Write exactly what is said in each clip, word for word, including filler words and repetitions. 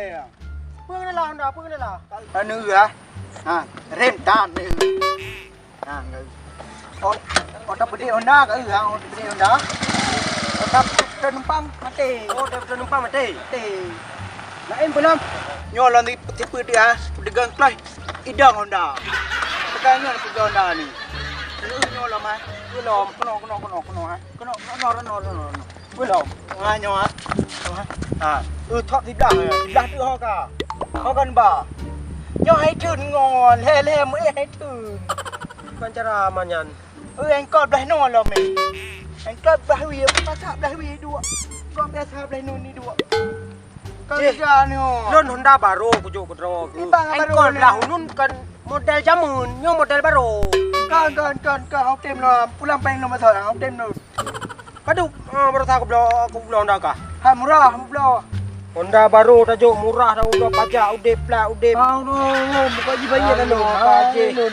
Peue keuneuk la Honda, peue keuneuk la? Anu ah. Ha, rem tan ni. Ha, enggak. Oh, oh, tak pedih Honda ke? Ha, oh, tak pedih Honda. Oh, tak penumpang mati. Oh, tak penumpang mati. Mati. Lain belum. Nyoe lom tipe dia, degang klai. Idang Honda. Pegang nyoe pegang Honda ni. Nyoe lom ah. Belum. Kena, kena, kena, kena ah. Kena, kena, kena, kena, kena. Belum. Ha, nyoe, ha. Ha. Eh, thop siblah, siblah tu ho ka. Ho kan ba. Nyoe hai thun ngon, lhèe-lhèe meu'èh hai thun. Bukan cara aman nyan. Eh, engkol blah noe lom, eh. Engkol blah wie, pasak blah wie dua. Kok biasa blah noe ni dua. Kau Cih, kerja ni, oh. Lôn Honda baru kujok keudroe. Engkol blah unun kan model jameun, nyoe model baru. Kan, kan, kan, kan, hau tem lom. Pulang paling lom pasal, hau tem lom. Padub, ah, baru sa kubloe, kubloe Honda kah? Hai murah, kubloe. Honda baru tajok murah dah kubloe pajak udép plat udép. Ah, no, no, buka ji bayar lalu. Ah, pajak.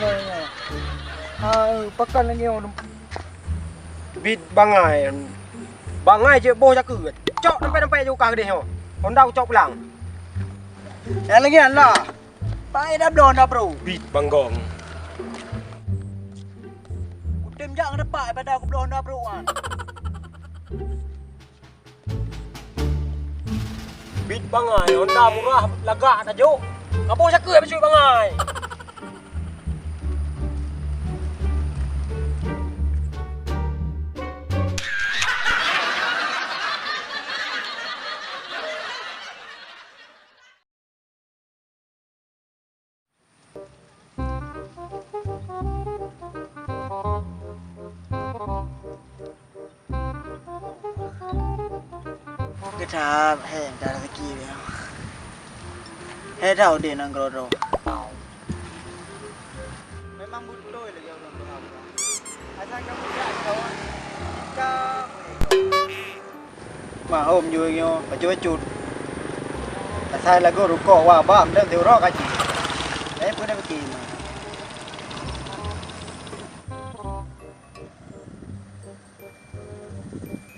Ah, pakan lagi orang. Bit bangai. Bangai jeuet boh jakeue. Cok sampai-sampai jeuet kah keudeh nyoe. Honda kucok pulang. Yang lagi Allah. Pakai dah bloe Honda Pro. Bit banggong. Kutem jak ngedepak daripada aku bloe Honda Pro kan. Bit bangai, Honda murah lagak tajok. Kaboh jakeue bacut bangai. Geutab, hei, dah rezeki dia. Hei, dah udeh nanggroe. Memang beutôi lagèe ureueng tuha. Asai kamoe jak jauh, kita boleh jauh. Mahom jui nyoe bacut-bacut. Asai lagoe rukok wah bak meudan siuroe kaji. Tapi peue na pike mah.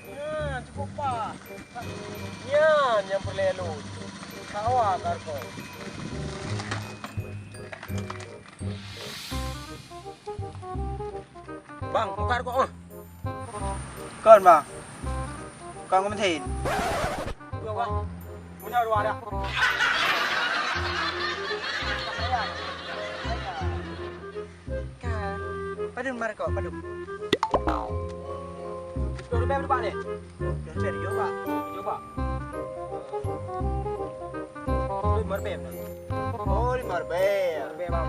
Nyan cukup paih. Nyan nyang peureulèe lôn. Sawa ka rukok. Bang, buka rukok ah. Kon, Bang. Kon keumeusén. Buka, Bang. Meunyoe dua dah. Ka. Padum marko, padum. Dua ribèe berubah deh. Dua ribèe, dua ribèe. Dua ribèe. Lima ribèe. Oh, lima ribèe. Lima ribèe, Bang.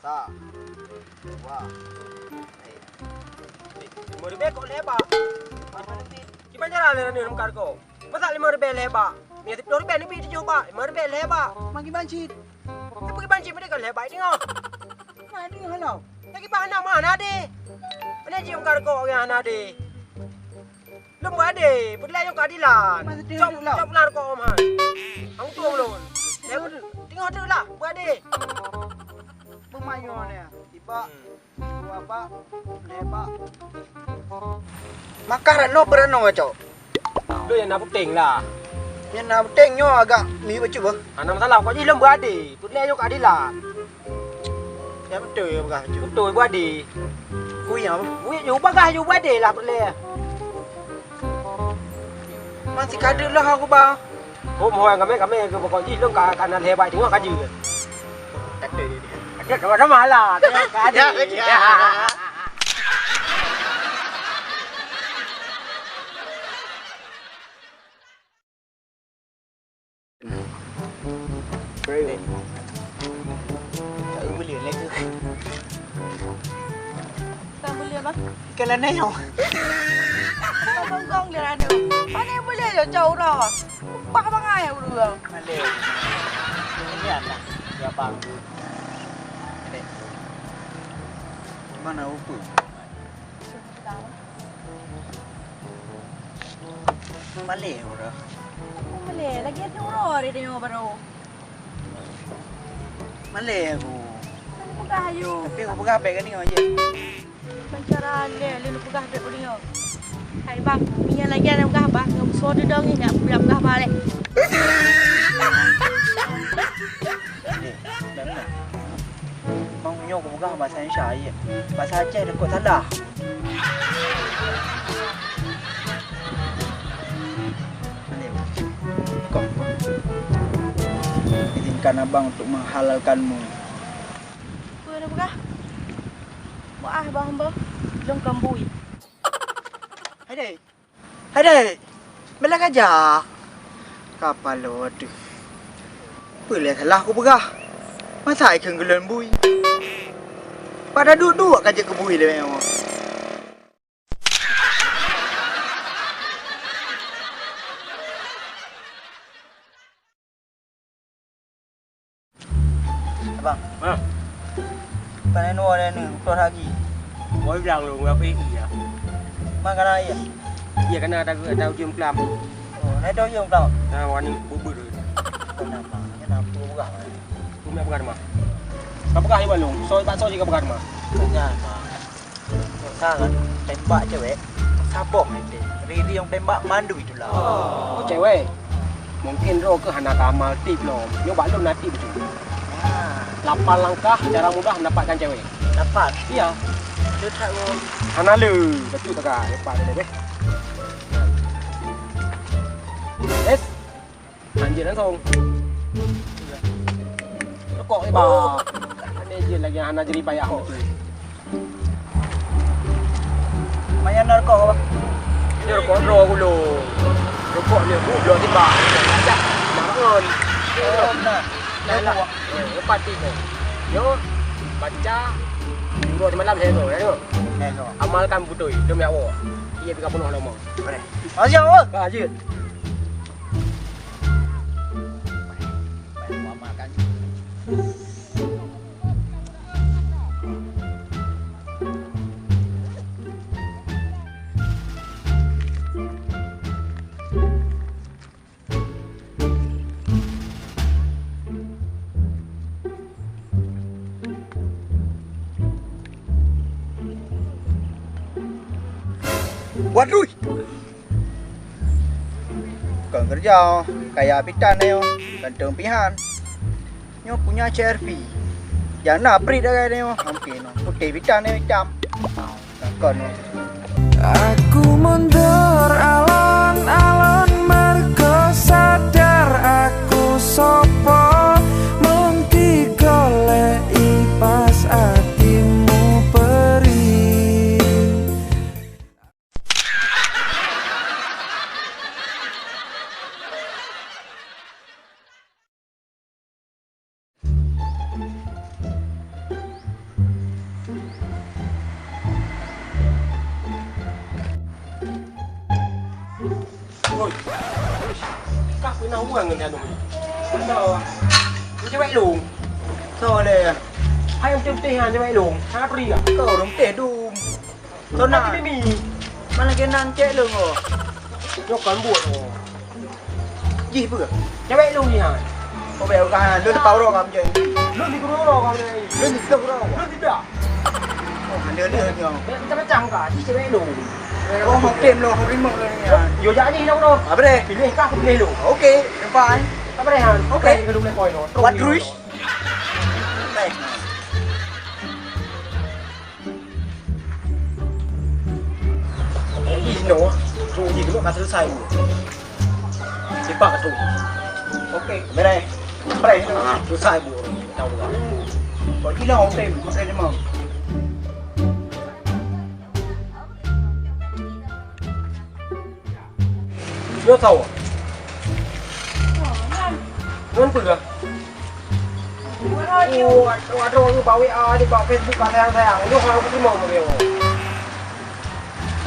Sa. Dua. Eh. Lima ribèe kok lhèe bak. Kiban cara lé nyoe muka rukok. Masa lima ribèe lhèe bak? Mie siplôh ribèe neubi tujoh bak, lima ribèe lhèe bak. Magi ban cit. Tapi ban cit meunan kan lhèe bak teungoh. Nah, teungoh hana. Lagi bak hana mana deh. Mana jih muka rukok orang hana deh. Lom beuadé, peureulèe nyoe keuadilan. Masa teungoh cok, teuk lah. Cok pulang rukok Om Han. Hang tueng lôn. Teungoh teuk lah, beuadé. Peumayô nyan, tiba, dua bak, lhèe bak. Maka rano peureunong cok. Lôn nyang na puténg lah. Nyang na puténg nyoe agak miyueb bacut beuh. Hana masalah, pokok jih lôn beuadé. Peureulèe nyoe keuadilan. Ya beutôi ya bagah bacut. Beutôi beuadé. Kui apa? Kui ju bagah ju beuadé lah peureulèe. Masih kadeuek lah aku ba. Oh, mohon kami, kami ke pokok jih lôn ka, ka na lhèe bak teungoh ka jeuet. Kadeuek dia. Kadeuek sama-sama lah. Kadeuek. Ya, ya. Cari beli lagi. Bukan beli apa? Ikan lanai nyoe. Kong-kong dia ada. Mana boleh je jauh dah. Upah bangai urang. Malèe. Ini anak dia bang. Malèe. Mana rupa? Malèe udah. Malèe, lagi ada uroe di dia baru. Malèe aku. Kan peugah ayo. Tapi aku peugah baik kan ni aja. Cara lé lôn peugah bèk ureueng nyoe. Hai bang, meunyo lagèe nyan peugah bah, ngon soe teudong nyan peugah bah lé. Deh, dah beuna. Bang nyoe kupeugah bahasa Indonesia, iya. Bahasa Aceh dah kok salah. Kok izinkan abang untuk menghalalkanmu. Peue na peugah? Meu'ah bang hamba, lôn kon bui. Hai dek. Hai dek. Bela gajah. Kapalo deuh. Peue lé salah kupeugah? Masa ikheun geulon bui? Pada duek-duek ka jeuet keu bui lé memang. Abang. Ha. Pane nyoe lé ni, utoh lagi. Woi bilang lu, ngapi iya? Ma kana iya? Iya kana ada ada ujeuen pelam. Oh, na ada ujeuen pelam. Nah, wani bubur. Kenapa? Kenapa peugah? Peugah mah. Ka peugah iban lu. Soe bak soe jih ka peugah mah. Peugah mah. Sangat tembak cewek, saboh ente. Riri nyang tembak mandum itulah. Oh, cewek. Mungkin droe keuh hana ka amal tip lom. Nyoe bak lôn na tip tu. Ah. Lapan langkah cara mudah mendapatkan cewek. Dapat? Iya. Betul tak, Bang? Hana le. Betul tak, Kak? Lepas dia deh. Yes. Anjir langsung. Rokok ni, bah. Aneh je lagi anak jadi payah. Maya na rokok, bah. Ini rokok droe dulu. Rokok ni, bu, blok tiba. Bangun. Oh, nah. Nah, lah. Eh, lepas tiba. Yo, baca. Dua malam saya tu, ya tu. Amalkan betul, demi Allah. Iya, tiga puluh lama. Boleh. Asyik, oh. Asyik. Waduh! Kon keureuja, kaya pitan nyoe, ganteng pihan. Nyoe punya C R V. Nyang na prit agak nyoe, mungkin putéh pitan nyoe itam. Kon nyoe. Aku mundur alon-alon mergo sadar aku sopo, mung digoleki pas atimu perih. Oi, kah pernah uang ngon nyan dong? Betul. Ni cewek long. So le. Hai yang putih-putih nyan cewek long. Sangat perih kah? Kau orang teh dum. Kau nak mati bini. Mana kena cek long oh. Nyokan buat oh. Jih peue? Cewek long ni ha. Kau bayar kan. Lu tepau orang kamu jadi. Lu di guru orang kamu jadi. Lu di guru orang. Lu tidak. Oh, ada dia ni. Macam-macam kah? Jih cewek long. Oh, mungkin lo, mungkin lo ni. Yo jadi long tu. Apa deh? Pilih kah aku pilih long. Okey, depan. Apa deh han? Okey. Kita dulu boleh koi lo. What rush? Inoe, tu ji dulu ka selesai bu. Sipak tu. Okey, beres. Beres. Ah, selesai bu. Tahu tak? Kau gila okey, okey memang. Nyoe sawa. Ngon peue? Oh, aduh, aduh, bak W A, di bak Facebook, ka sayang-sayang. Nyoe hana kuterima, Bang.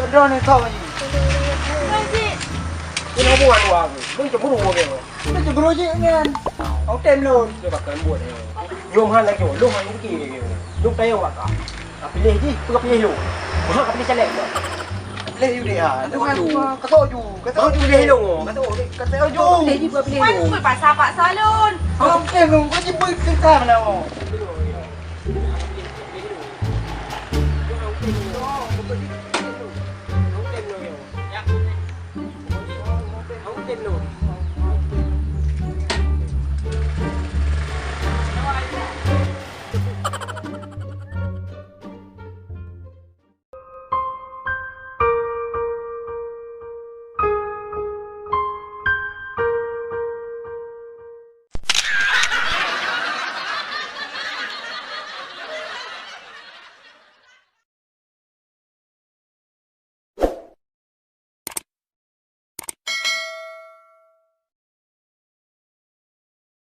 Aduh, ni kau ni. Ini hubungan dua aku. Lu cemburu, Bang. Lu cemburu je, kan? Kau tem lu. Dia bakal buat, ya. Nyoe hana lagi, lu hana lagi. Lu tayang wak kah? Ka pilih jih, peue ka pilih lôn? Meuhak ka pilih caleg. Pilih U D A. Kata ju, kata ju. Kata ju pilih lôn. Kata ju. Kata ju. Pilih jih, peue ka pilih lôn? Paksa-paksa lôn. Kau pilih lôn, kau jih beu cerita mana?